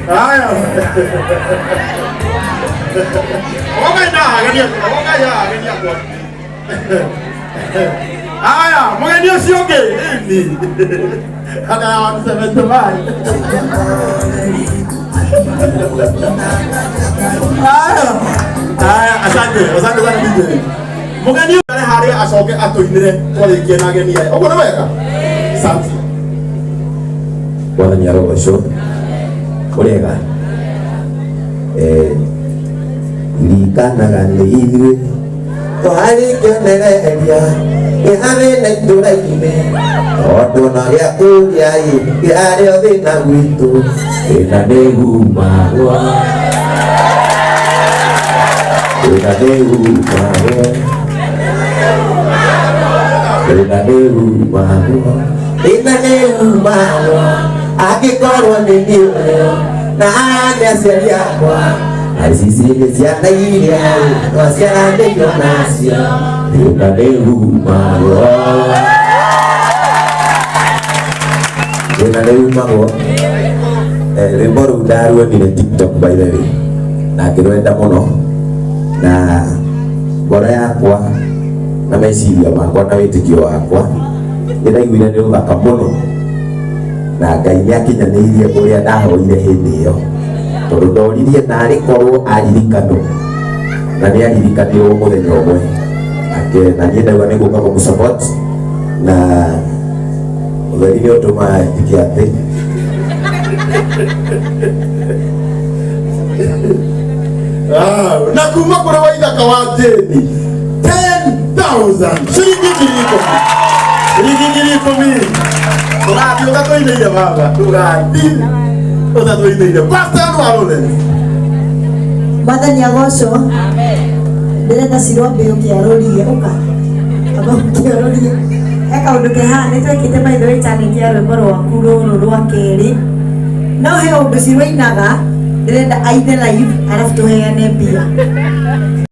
Haya. Oka na ageni akwa, oka ya ageni akwa. Haya, mugeni ucio ũngĩ ĩni. Ana 175. Haya. Haya, asante, asante sana DJ. Mugeni ũyũ arĩ harĩa acoke atũinĩre twarĩkia na ageni aya. Ũguo nĩ wega? Asante. Mwathani arogocwo. Ũrega. Eh, ririkanaga nĩ ithuĩ twarĩ kĩonereria kĩharĩ na itũra-inĩ tondũ na gĩa kũrĩa ĩ kĩarĩ o thĩna gwitũ thĩna nĩ umagwo thĩna nĩ umagwo thĩna nĩ umagwo thĩna nĩ umagwo angĩkorwo nĩ niĩ ũyũ na aya nĩ aciari akwa na ici nĩ ciana iria twaciaranĩirio nacio thĩna nĩ umagwo thĩna nĩ umagwo. Eh, rwĩmbo rũu ndaruonire TikTok, by the way, na ngĩrwenda mũno na ngoro yakwa na meciria makwa na wĩtĩkio wakwa. Nĩ ndaiguire nĩ rũthaka mũno na Ngai nĩ akinyanĩirie ũrĩa ndahoire hĩndĩ ĩyo, tondũ ndoririe narĩ korwo aririkanwo na nĩ aririkanirwo mũthenya ũmwe. Nake na niĩ ndauga nĩ gũka kũmũ-support na ũtheri nĩ ũtũmaga njike atĩ Ah, na kuma kũrĩ Waithaka wa Jane 10,000, ciringi 10,000, ciringi 10,000. Tũgathiĩ ũtatũinĩire baba, tũgathiĩ ũtatũinĩire. Pastor Lawrence. Mwathani agocwo. Ndĩrenda Cirombe ũke arũrie, ũka amba ũke arũrie. He kaũndũ ke haha nĩ twekĩte, by the way, challenge ya rwĩmbo rwaku rũrũ rwa kerĩ, no he ũndũ Ciro ainaga ndĩrenda aine live arabu tũheane mbia.